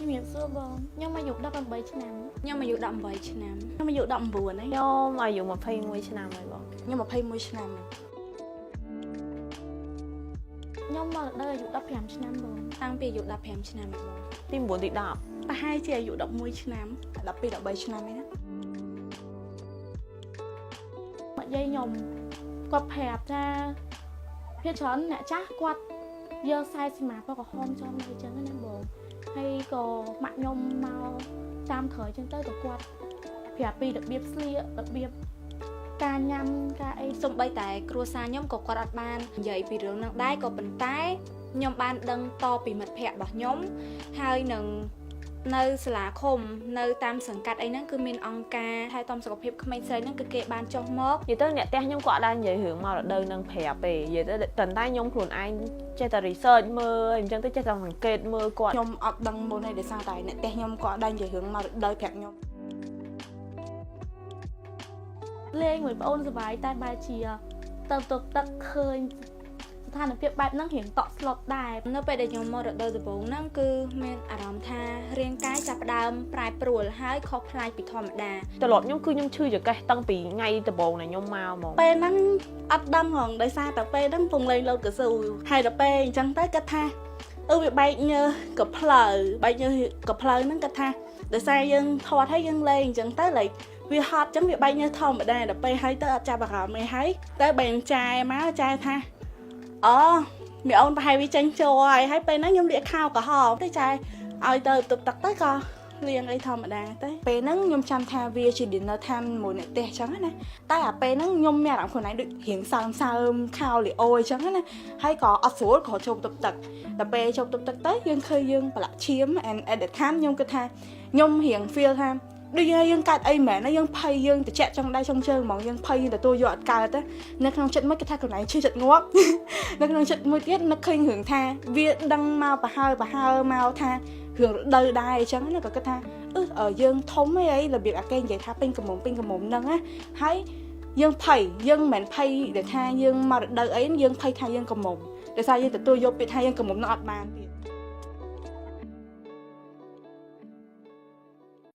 ជំរាបសួរបងខ្ញុំអាយុ18ឆ្នាំ ខ្ញុំអាយុ18ឆ្នាំ ខ្ញុំអាយុ19ហើយ ខ្ញុំអាយុ21ឆ្នាំហើយបង ខ្ញុំ21ឆ្នាំ ខ្ញុំមករដូវអាយុ15ឆ្នាំបង តាំងពីអាយុ15ឆ្នាំមកបង ទី9ទី10 ប្រហែលជាអាយុ11ឆ្នាំ12 13ឆ្នាំឯណា មកយាយខ្ញុំគាត់ប្រាប់ថាភាគច្រើនអ្នកចាស់គាត់យកខ្សែសីមាពណ៌ក្រហមចំនៅអញ្ចឹងណាបងហើយក៏ម៉ាក់ខ្ញុំមកតាមក្រោយអញ្ចឹងទៅក៏គាត់ប្រាប់ពីរបៀបស្លៀករបៀបការញ៉ាំការអី សំបីតែគ្រួសារខ្ញុំក៏គាត់អត់បាននិយាយពីរឿងហ្នឹងដែរក៏ប៉ុន្តែខ្ញុំបានដឹងតពីមិត្តភ័ក្តិរបស់ខ្ញុំហើយនឹងនៅសាលាឃុំនៅតាមសង្កាត់អីហ្នឹងគឺមានអង្គការថែទាំសុខភាពក្មេងស្រីហ្នឹងគឺគេបានចុះមក និយាយទៅអ្នកផ្ទះខ្ញុំក៏អត់ដែរនិយាយរឿងមករដូវនឹងប្រាប់ទេនិយាយទៅតែតែខ្ញុំខ្លួនឯងចេះតែ research មើលអញ្ចឹងទៅចេះតែសង្កេតមើលគាត់ ខ្ញុំអត់ដឹងមុនទេដោយសារតែអ្នកផ្ទះខ្ញុំក៏អត់ដែរនិយាយរឿងមករដូវប្រាប់ខ្ញុំ លេងមួយប្អូនសប្បាយតែបែរជាទៅទៅទឹកឃើញស្ថានភាពបែបហ្នឹងរៀងតក់ស្លុតដែរ នៅពេលដែលខ្ញុំមករដូវដំបូងហ្នឹងគឺមានអារម្មណ៍ថារាងកាយចាប់ផ្ដើមប្រែប្រួលហើយខុសប្លែកពីធម្មតា ត្រឡប់ខ្ញុំគឺខ្ញុំឈឺចង្កេះតាំងពីថ្ងៃដំបូងដែលខ្ញុំមកហ្មង ពេលហ្នឹងអត់ដឹងហ្មងដោយសារតែពេលហ្នឹងពងលេងលោតកស៊ូហើយដល់ពេលអញ្ចឹងទៅគាត់ថាអឺវាបែកញើសកផ្លូវបែកញើសកផ្លូវហ្នឹងគាត់ថាដោយសារយើងធាត់ហើយយើងលេងអញ្ចឹងទៅ like វាហត់អញ្ចឹងវាបែកញើសធម្មតាដល់ពេលហើយទៅអត់ចាប់អារម្មណ៍អីហើយតែបែងចែមកចែថាអូមីអូនប្រហែលវាចេញចូលហើយហើយពេលហ្នឹងខ្ញុំលាកខោក្រហមទៅចែឲ្យទៅទប់ទឹកទៅក៏លាងអីធម្មតាទៅពេលហ្នឹងខ្ញុំចាំថាវាជា dinner time មួយអ្នកផ្ទះអញ្ចឹងណាតែអាពេលហ្នឹងខ្ញុំមានអារម្មណ៍ខ្លួនឯងដូចរៀងសើមសើមខោលីអូអញ្ចឹងណាហើយក៏អត់ស្រួលក៏ចូលទប់ទឹកដល់ពេលចូលទប់ទឹកទៅយើងឃើញយើងប្រឡាក់ឈាម and at the time ខ្ញុំគិតថាខ្ញុំរៀង feel ថាដូចយើងកើតអីមែនណាយើងភ័យយើងត្រជាក់ចង់ដៃចង់ជើងហ្មងយើងភ័យយើងទទួលយកអត់កើតនៅក្នុងចិត្តមួយគិតថាខ្លួនឯងឈឺចិត្តងាប់ នៅក្នុងចិត្តមួយទៀតនឹកឃើញរឿងថាវាដឹងមកប្រហើប្រហើមកថារឿងរដូវដែរអញ្ចឹងណាក៏គិតថាអឺយើងធំអីរបៀបអាគេនិយាយថាពេញកំមុំពេញកំមុំហ្នឹងណាហើយយើងភ័យយើងមិនមែនភ័យដែលថាយើងមករដូវអីយើងភ័យថាយើងកំមុំដោយសារយើងទទួលយកពាក្យថាយើងកំមុំនឹងអត់បានទៀត។